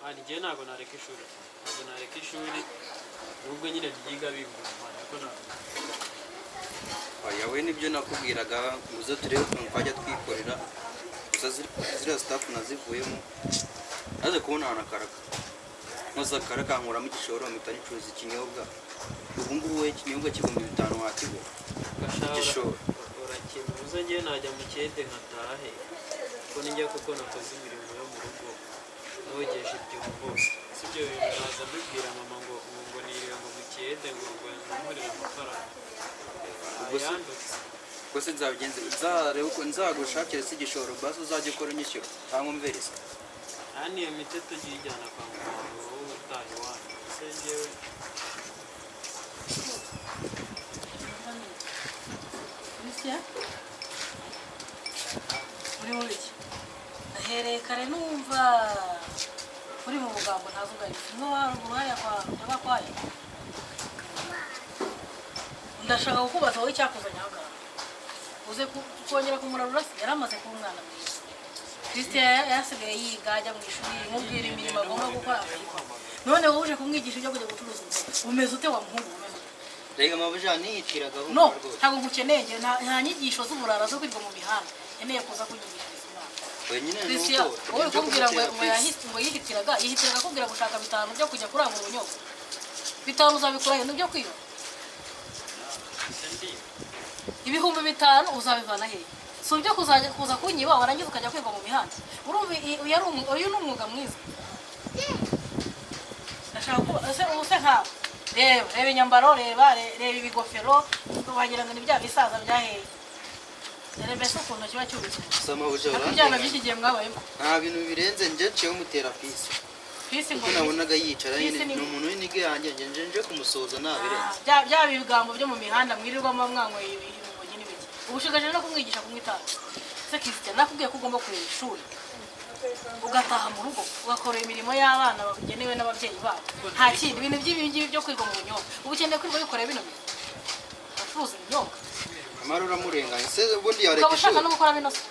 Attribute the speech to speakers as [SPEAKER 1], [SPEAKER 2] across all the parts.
[SPEAKER 1] Man, njyewe ntabwo nareka ishuri, ntabwo nareka ishuri, nubwo nyine ryiga bingura, man, ariko ntabwo.
[SPEAKER 2] Oya we, nibyo nakubwiraga ngo uze turebe ukuntu twajya twikorera. Gusa ziriya stuff nazivuyemo, naze kubona ahantu akaraka, nkoze akaraka nkuramo igishoro, mpita nicuruza ikinyobwa. Ubu ngubu we, ikinyobwa cy'ibihumbi 5 wakigura?
[SPEAKER 1] Gashara.
[SPEAKER 2] Igishoro.
[SPEAKER 1] Urakina ubusa. Njyewe najya mu kede nkatahe ko nijya, kuko nakoze imirimo yo mu rugo, nogeje ibyombo. Si ibyo bintu naza mbibwira mama ngo niriwe ngo mu kede, ngo nkorere amafaranga
[SPEAKER 2] Ubwo se-
[SPEAKER 1] ayandutse.
[SPEAKER 2] Ubwo se nzabigenze, nzarebe uko nzagushakire se igishoro, basi uzajya ukora unyishyura cyangwa umvereza.
[SPEAKER 1] Hano iyo miteto ujya uyijyana kwa muganga, wowe utaha iwanyu ese njyewe.
[SPEAKER 3] Christian, uri mu biki? Ahereye kare numva uri mu bugambo ntazi ubwo aribwo. Niba waruguru hariya kwa Nyabakwayo. Ndashaka kukubaza wowe icyakuzanye aha ngaha. Uze kongera kumurarura se? Yari amaze kuba umwana mwiza. Christian yasigaye yiga, ajya mu ishuri, mubwira imirimo agomba gukora akayikora. None wowe uje kumwigisha ibyo kujya gucuruza inzoga. Umeze ute wa muhungu? Umeze ute?
[SPEAKER 2] Rega mabuja, nihitiraga.
[SPEAKER 3] No, ntabwo ngukeneye njye, nta nyigisho z'uburara zo kwiga mu mihanda nkeneye kuza kunyigishiriza umwana.
[SPEAKER 2] Wenyine.
[SPEAKER 3] Christian,
[SPEAKER 2] Nuko
[SPEAKER 3] wowe
[SPEAKER 2] ibyo
[SPEAKER 3] kumbwira ngo
[SPEAKER 2] kumutera
[SPEAKER 3] ngo
[SPEAKER 2] peace.
[SPEAKER 3] ngo yihitiraga akubwira gushaka 5 byo kujya kurangura ubunyobwa. 5 uzabikura he? Nibyo kwiba?
[SPEAKER 1] Ese ndiba?
[SPEAKER 3] 5000 uzabivana hehe? Si ibyo kuzajya kuza kunyiba, warangiza ukajya kwiga mu mihanda. Urumva uyu ni umwuga mwiza? Ndashaka kuba ese ubu se nkawe, reba, reba inyambaro, reba, reba ibigofero, wagira ngo ni bya bisaza bya hehe. Reba mbese ukuntu kiba cyubitse.
[SPEAKER 2] Gusa mabuja,
[SPEAKER 3] Ariko ibyana
[SPEAKER 2] urandenganya.
[SPEAKER 3] by'iki gihe mwabayemo.
[SPEAKER 2] Nta bintu birenze, njye nciyeho mutera peace.
[SPEAKER 3] Peace ngo
[SPEAKER 2] Kuko nabonaga yicara
[SPEAKER 3] Peace
[SPEAKER 2] nyine.
[SPEAKER 3] ni-
[SPEAKER 2] Ni umuntu w'inige yanjye, njye nje kumusoza, ntabirenze.
[SPEAKER 3] Ah, bya bigambo byo mu mihanda mwirirwamo mwanyweye urumogi n'ibiki. Ubu ushigaje no kumwigisha kunywa itabi. Se Christian, nakubwiye ko ugomba kureba ishuri, ugataha mu rugo, ugakora imirimo y'abana bagenewe n'ababyeyi babo, nta kindi. Ibintu by'ibi ngibi byo kwiga mu bunyobwa, ubu ukeneye kwiga wikoreye bino bintu, ucuruza ibinyobwa.
[SPEAKER 2] Amara uramurenganya se, ubundi yareka
[SPEAKER 3] Ukaba ushaka
[SPEAKER 2] ishuri?
[SPEAKER 3] no gukora bino se?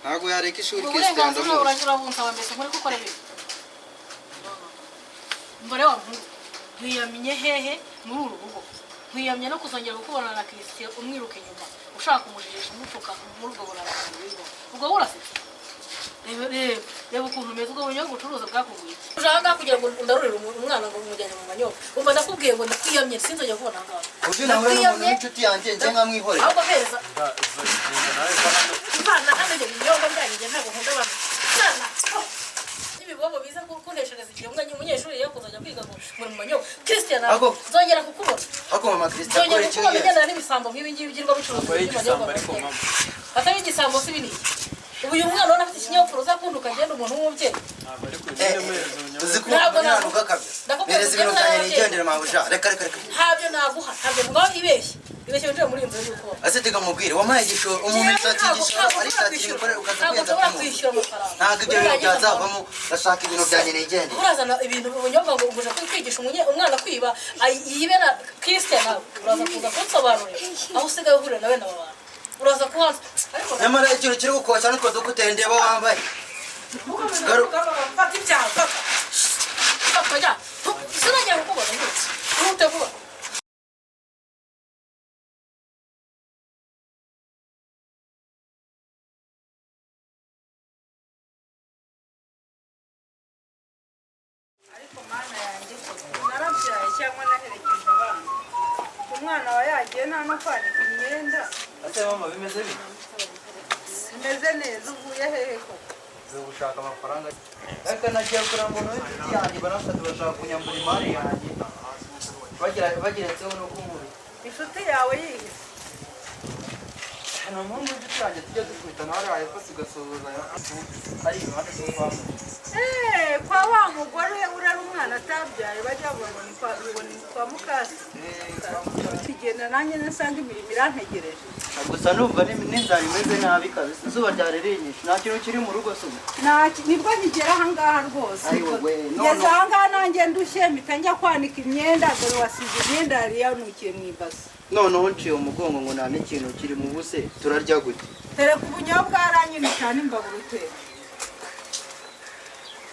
[SPEAKER 2] Ntabwo yareka ishuri.
[SPEAKER 3] Ubwo
[SPEAKER 2] Christian
[SPEAKER 3] burenganzira
[SPEAKER 2] ndamuzi.
[SPEAKER 3] urabunsaba mbese nkuri gukora bino? Mbore wa muhungu, nkwiyamye hehe muri uru rugo? Nkwiyamye no kuzongera kukubona na Christian, umwiruka inyuma, ushaka kumujijisha, umutuka muri ubwo burara bwawe. Ubwo urasetse. Reba, reba, reba ukuntu umeze. Ubwo bunyobwa ucuruza bwakuguye iki? Uje aha ngaha kugira ngo ndarurire umwana ngo umujyane mu manyobwa. Umva, ndakubwiye ngo ndakwiyamye, sinzongera kubona aha ngaha.
[SPEAKER 2] Uburyo nawe n'umuntu w'inshuti yanjye, njye nkamwihorera.
[SPEAKER 3] Ahubwo hereza.
[SPEAKER 1] Genda nawe, va hano.
[SPEAKER 3] Imana, hano ibyo binyobwa byanyu, njye ntabwo nkunda abantu. Mwana, ibibobo biza kuneshereza igihe umwanya umunyeshuri yo kuzajya kwiga ngo muri mu manyobwa. Christian,
[SPEAKER 2] Ako-
[SPEAKER 3] nzongera kukubona.
[SPEAKER 2] Ariko mama Christian
[SPEAKER 3] Nzongera
[SPEAKER 2] akora icyo
[SPEAKER 3] kukubona
[SPEAKER 2] yiyenza.
[SPEAKER 3] ugendana n'ibisambo nk'ibi ngibi byirwa bicuruza
[SPEAKER 1] Akora igisambo, ariko mama.
[SPEAKER 3] Atari igisambo si biniki. Ubu uyu mwana ubona afite ikinyabupfura, uzakunda ukagenda umuntu w'umubyeyi.
[SPEAKER 1] Ntabwo ariko nyine muhereza ubunyobwa.
[SPEAKER 2] Uzi ko
[SPEAKER 3] Ntabwo
[SPEAKER 2] umwana
[SPEAKER 3] naguha.
[SPEAKER 2] ugakabya.
[SPEAKER 3] Ndakubwiye
[SPEAKER 2] Mereza
[SPEAKER 3] ngo
[SPEAKER 2] ibintu
[SPEAKER 3] ugende
[SPEAKER 2] byanjye
[SPEAKER 3] n'ababyeyi.
[SPEAKER 2] nigendere, mabuja. Reka, reka, reka.
[SPEAKER 3] Ntabyo naguha, ntabyo ngaho. Ibeshye, ibeshye winjire muri iyi nzu y'uko.
[SPEAKER 2] Ase tega mubwire, wampaye igishoro, umuntu yishakira igishoro, arishakira imikorere, ukaza
[SPEAKER 3] Ntabwo
[SPEAKER 2] kwiyenza
[SPEAKER 3] nshobora
[SPEAKER 2] k'umuntu.
[SPEAKER 3] kwishyura amafaranga.
[SPEAKER 2] Ntabwo ibyo bintu byazavamo. Ndashaka ibintu byanjye nigendere.
[SPEAKER 3] Urazana ibintu, ubunyobwa, ngo uje kwigisha umwana kwiba, yibera. Christian, nawe uraza kuza kunsobanurira aho usigaye uhurira na bene aba bantu. Uraza kuhanza ariko
[SPEAKER 2] Nyamara ikintu kiri gukosha n'utwo dukuteri ndeba wambaye.
[SPEAKER 3] Fata ibyaha, fata, fata, jya. Sinongera kukubona rwose. Ihute vuba.
[SPEAKER 4] Ariko Mana yanjye, narabyaye cyangwa naherekeje abana? Umwana wa yagiye nta no kwanika imyenda.
[SPEAKER 2] Ase mama, bimeze bite?
[SPEAKER 4] Bimeze neza. Uvuye hehe koko?
[SPEAKER 2] Nzi gushaka amafaranga, ariko nagiye kureba umuntu w'inshuti yanjye, baramfata bashaka kunyambura imari yanjye, bageretseho no kunkubita.
[SPEAKER 4] Inshuti yawe yihise?
[SPEAKER 2] Ni umuhungu w'inshuti yanjye tujya dukubitana hariya hepfo, tugasuhuzanya ari iruhande rwo kwa
[SPEAKER 4] Eee, kwa wa mugore urera umwana atabyaye, bajya bavuga ngo ni kwa mukasi. Tugenda nanjye nsanga imirimo irantegereje.
[SPEAKER 2] Gusa numva n'inzara imeze nabi kabisa, izuba ryari rinyishe, nta kintu kiri mu rugo se ubu?
[SPEAKER 4] Nibwo nkigera ahangaha rwose.
[SPEAKER 2] Ayiwe we, no,
[SPEAKER 4] Ngeze
[SPEAKER 2] no.
[SPEAKER 4] ahangaha nanjye ndushye, mpita njya kwanika imyenda. Dore wasize imyenda yari yanukiye mu ibasi.
[SPEAKER 2] Noneho nciye umugongo ngo nta n'ikintu kiri mu buse, turarya gute?
[SPEAKER 4] Tereka ubunyobwa haranyine cyane imbabura uteka.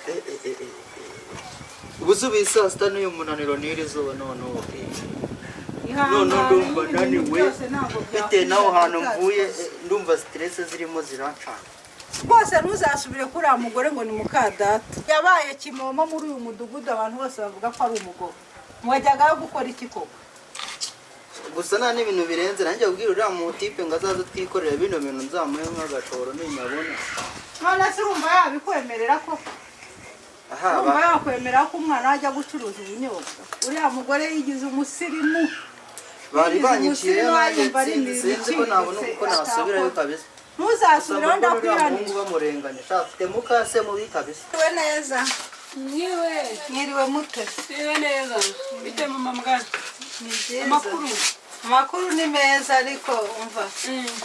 [SPEAKER 2] Eh, eh, eh, eh. Ubu se ubu saa sita n'uyu munaniro n'iri zuba noneho noneho ndumva naniwe bitewe n'aho hantu mvuye, ndumva stress zirimo zirancana.
[SPEAKER 4] Rwose ntuzasubire kuri uriya mugore ngo ni mukadata. Yabaye kimomo muri uyu mudugudu, abantu bose bavuga ko ari umugabo. Mwajyagayo gukora iki koko?
[SPEAKER 2] Gusa nta n'ibintu birenze. Nanjye kubwira uriya mutipe ngo azaze twikorera bino bintu, nzamuhe nk'agashoro ninyabona.
[SPEAKER 4] None se urumva yabikwemerera koko?
[SPEAKER 2] Aha.
[SPEAKER 4] Urumva yakwemera ko umwana we ajya gucuruza ubunyobwa? Uriya mugore yigize umusirimu.
[SPEAKER 2] Bari
[SPEAKER 4] Yigize
[SPEAKER 2] banyiciye
[SPEAKER 4] umusirimu,
[SPEAKER 2] nanjye
[SPEAKER 4] yumva ari
[SPEAKER 2] sinzi
[SPEAKER 4] imirimo
[SPEAKER 2] sinzi ko nabona
[SPEAKER 4] iciriritse
[SPEAKER 2] uko nasubirayo
[SPEAKER 4] atakora.
[SPEAKER 2] kabisa.
[SPEAKER 4] Ntuzasubiraho.
[SPEAKER 2] Gusa mbona uriya muhungu
[SPEAKER 4] Ndakwihanira.
[SPEAKER 2] bamurenganya sha, afite mukase mubi kabisa.
[SPEAKER 4] Mwiriwe neza?
[SPEAKER 5] Mwiriwe.
[SPEAKER 4] Mwiriwe mute?
[SPEAKER 5] Mwiriwe neza. Bite mama mugana?
[SPEAKER 4] Ni byiza.
[SPEAKER 5] Amakuru?
[SPEAKER 4] Amakuru ni meza, ariko umva,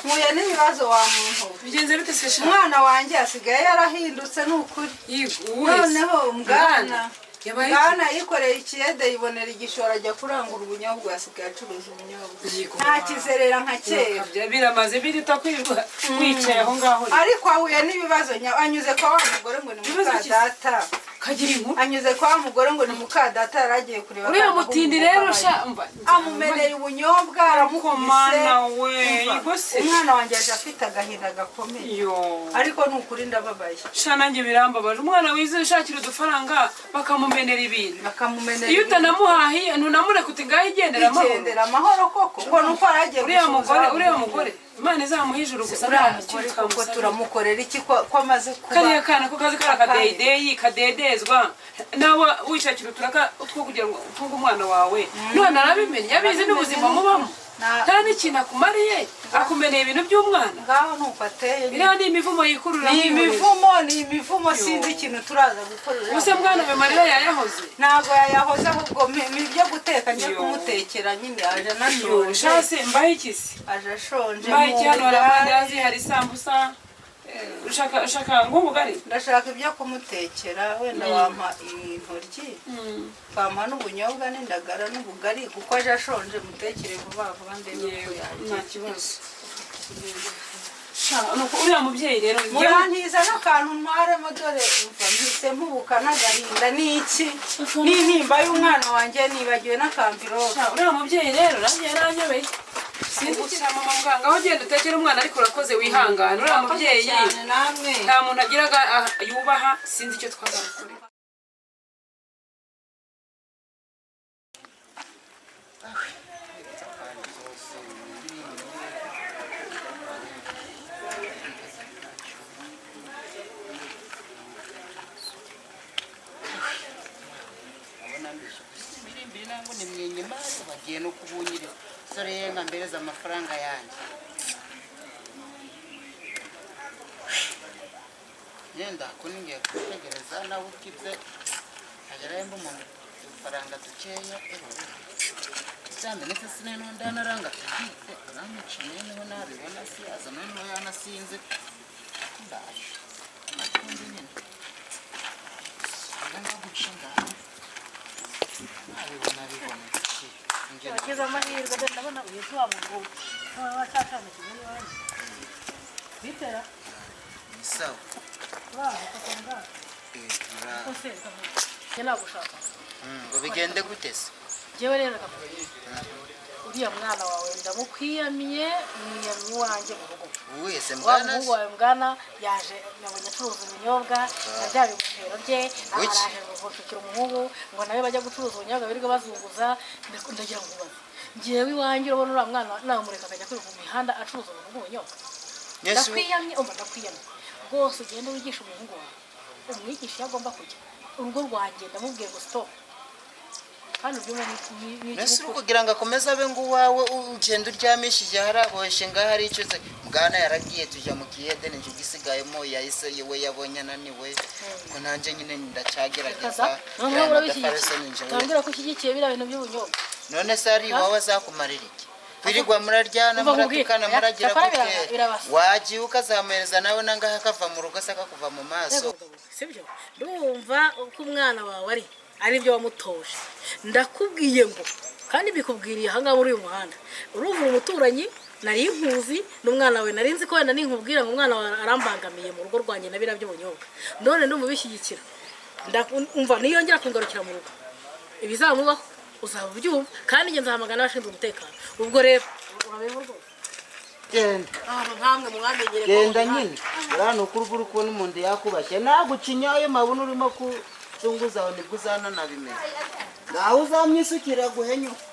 [SPEAKER 4] mpuye n'ibibazo wa muntu.
[SPEAKER 5] Bigenze bite se sha?
[SPEAKER 4] Umwana wanjye asigaye yarahindutse, ni ukuri.
[SPEAKER 5] Yego, uwese.
[SPEAKER 4] Noneho mbwana
[SPEAKER 5] Yabaye iki?
[SPEAKER 4] Bwana yikoreye ikiyede, yibonera igishoro, ajya kurangura ubunyobwa, asigaye acuruza ubunyobwa.
[SPEAKER 5] Yego.
[SPEAKER 4] Nta kizerera nka kera.
[SPEAKER 5] Biramaze birita kwirirwa wicaye aho ngaho.
[SPEAKER 4] Ariko ahuye n'ibibazo, anyuze kwa wa mugore ngo ni
[SPEAKER 5] Ibibazo ki?
[SPEAKER 4] mukadata.
[SPEAKER 5] Kagira inkuru.
[SPEAKER 4] Anyuze kwa wa mugore ngo ni mukadata, yari agiye kureba
[SPEAKER 5] Uriya
[SPEAKER 4] ka gahungu
[SPEAKER 5] mutindi rero
[SPEAKER 4] kabaye.
[SPEAKER 5] sha umva.
[SPEAKER 4] Amumeneye ubunyobwa, aramukubise.
[SPEAKER 5] Mana we,
[SPEAKER 4] Umva,
[SPEAKER 5] yego se.
[SPEAKER 4] umwana wanjye aje afite agahinda gakomeye.
[SPEAKER 5] Yo.
[SPEAKER 4] Ariko ni ukuri ndababaye.
[SPEAKER 5] Sha nanjye birambabaje. Umwana wize ushakira udufaranga bakamumenera ibintu.
[SPEAKER 4] Bakamumenera.
[SPEAKER 5] Iyo utanamuhahiye ntunamureka uti ngaho igendera amahoro.
[SPEAKER 4] Igendera amahoro koko, ngo nuko yaragiye
[SPEAKER 5] Uriya
[SPEAKER 4] gusuhuza
[SPEAKER 5] mugore,
[SPEAKER 4] wa
[SPEAKER 5] uriya
[SPEAKER 4] muntu.
[SPEAKER 5] mugore Imana izamuha ijuru gusa.
[SPEAKER 4] Uriya
[SPEAKER 5] Nta
[SPEAKER 4] mugore
[SPEAKER 5] kintu
[SPEAKER 4] koko
[SPEAKER 5] twamusabira.
[SPEAKER 4] turamukorera iki ko amaze kuba
[SPEAKER 5] Kariya kana ko kazi kari akadeyideyi kadedezwa, nawe wishakira uturaka utwo kugira ngo utunge umwana wawe, none arabimenya, abizi n'ubuzima mubamo. Nta n'ikintu akumariye, akumeneye ibintu by'umwana.
[SPEAKER 4] Ngaho nuko ateye.
[SPEAKER 5] Iriya ni imivumo yikurura.
[SPEAKER 4] Ni imivumo, ni imivumo. Sinzi ikintu turaza gukorera uriya
[SPEAKER 5] Ubuse mwana we marira yayahoze?
[SPEAKER 4] Ntabwo yayahoze, ahubwo mi ibyo guteka njye
[SPEAKER 5] Yo.
[SPEAKER 4] kumutekera nyine, aje
[SPEAKER 5] Yo,
[SPEAKER 4] anashonje.
[SPEAKER 5] shase mbahe ikisi?
[SPEAKER 4] Aje ashonje.
[SPEAKER 5] Mbahe iki? Hano hari
[SPEAKER 4] Mu
[SPEAKER 5] amandazi, hari isambusa. Ushaka nk'ubugari?
[SPEAKER 4] Ndashaka ibyo kumutekera, wenda wampa intoryi, wampa n'ubunyobwa n'indagara n'ubugari, kuko aje ashonje. Mutekere vuba vuba ndebe uko
[SPEAKER 5] Yewe,
[SPEAKER 4] yagira.
[SPEAKER 5] nta kibazo. Sha, nuko uriya mubyeyi rero
[SPEAKER 4] Murantiza n'akantu ntwaremo, dore umva mpise mpubuka n'agahinda n'iki n'intimba y'umwana wanjye, nibagiwe n'akamvirope.
[SPEAKER 5] Sha, uriya mubyeyi rero nanjye yaranyobeye, sinzi ikintu. Mama muganga, aho ugenda utekera umwana, ariko urakoze wihangane. Uriya mubyeyi
[SPEAKER 4] Cyane namwe.
[SPEAKER 5] nta muntu agiraga yubaha, sinzi icyo twazamukorera.
[SPEAKER 6] Mbiri nango ni mwenye mali bagiye no kubunyiriza sore yenga mbereza amafaranga yanjye yenda ko ningiye kwitegereza nawe ukize hagerayo mba umuntu udufaranga dukeya. Cyamenetse sineno ndanaranga aramuciye niho nabibona si aza noneho yanasinze ndaje nakundi nyine ngaguca ngaho nabibona bibona.
[SPEAKER 3] Wagize amahirwe, dore ndabona uyu si wa muntu wacacana kimwe n'iwanjye bitera.
[SPEAKER 6] Ni sawa.
[SPEAKER 3] Uraho koko muganga?
[SPEAKER 6] Muraho.
[SPEAKER 3] Ko se ndavuga njye nagushaka.
[SPEAKER 6] Ngo bigende gute se?
[SPEAKER 3] Njyewe rero ndavuga, uriya mwana wawe ndamukwiyamiye, mwiyamye iwanjye mu rugo.
[SPEAKER 6] Wese?
[SPEAKER 3] Wa
[SPEAKER 6] Mbwana?
[SPEAKER 3] muhungu wawe mbwana yaje nabonye acuruza ibinyobwa na bya bigofero bye.
[SPEAKER 6] Wiki?
[SPEAKER 3] Araje ngo nshukira umuhungu ngo nawe bajya gucuruza ubunyobwa birirwa bazunguza. Ndagira ngo ubaze njyewe iwanjye, urabona uriya mwana namureka akajya kwiruka mu mihanda acuruza ubuntu bw'ubunyobwa?
[SPEAKER 6] Yesu.
[SPEAKER 3] Ndakwiyamye, umva, ndakwiyamye rwose, ugende wigishe umuhungu wawe, umwigishe iyo agomba kujya. Urugo rwanjye ndamubwiye ngo stop, kandi ubyumve ni
[SPEAKER 6] Mbese uri kugira ngo akomeze abe ngo uwawe ugenda uryamishije haraboshye ngaho ari icyo se bwana yaragiye tujya mu kiyede nicyo gisigayemo yahise we yabonye ananiwe ko nanjye nyine ndacyagerageza.
[SPEAKER 3] Kaza noneho
[SPEAKER 6] aya
[SPEAKER 3] urabishyigikiye?
[SPEAKER 6] madafarese ninjye.
[SPEAKER 3] Utambwira ko ushyigikiye biriya bintu by'ubunyobwa?
[SPEAKER 6] None se ari iwawe azakumarira iki kwirirwa muraryana?
[SPEAKER 3] Umva nkubwire,
[SPEAKER 6] Muratukana,
[SPEAKER 3] oya,
[SPEAKER 6] muragira
[SPEAKER 3] cyakora
[SPEAKER 6] gute?
[SPEAKER 3] birabasa.
[SPEAKER 6] Wagiye ukazamuhereza nawe nangahe akava mu rugo se akakuva mu maso.
[SPEAKER 3] Sibyo, ndumva uko umwana wawe ari byo wamutoje. Ndakubwiye ngo kandi mbikubwiriye ahangaha muri uyu muhanda, urumva uri umuturanyi, nari nkuzi n'umwana wawe, nari nzi ko wenda ninkubwira ngo umwana wawe arambangamiye mu rugo rwanjye na biriya by'ubunyobwa, none ndumva ubishyigikira. Umva, niyongera kungarukira mu rugo, ibizamubaho uzaba ubyumva, kandi njye nzahamagara n'abashinzwe umutekano. Ubwo rero urabeho rwose.
[SPEAKER 6] Genda.
[SPEAKER 3] Ahantu nkamwe mwamenyere.
[SPEAKER 6] Genda nyine, uriya ni ukuri uri kubona umuntu yakubashye nagucinya ayo mabuno urimo kuzunguza aho, nibwo uzananabimenya. Ngaho uzamwisukira guhenyuka.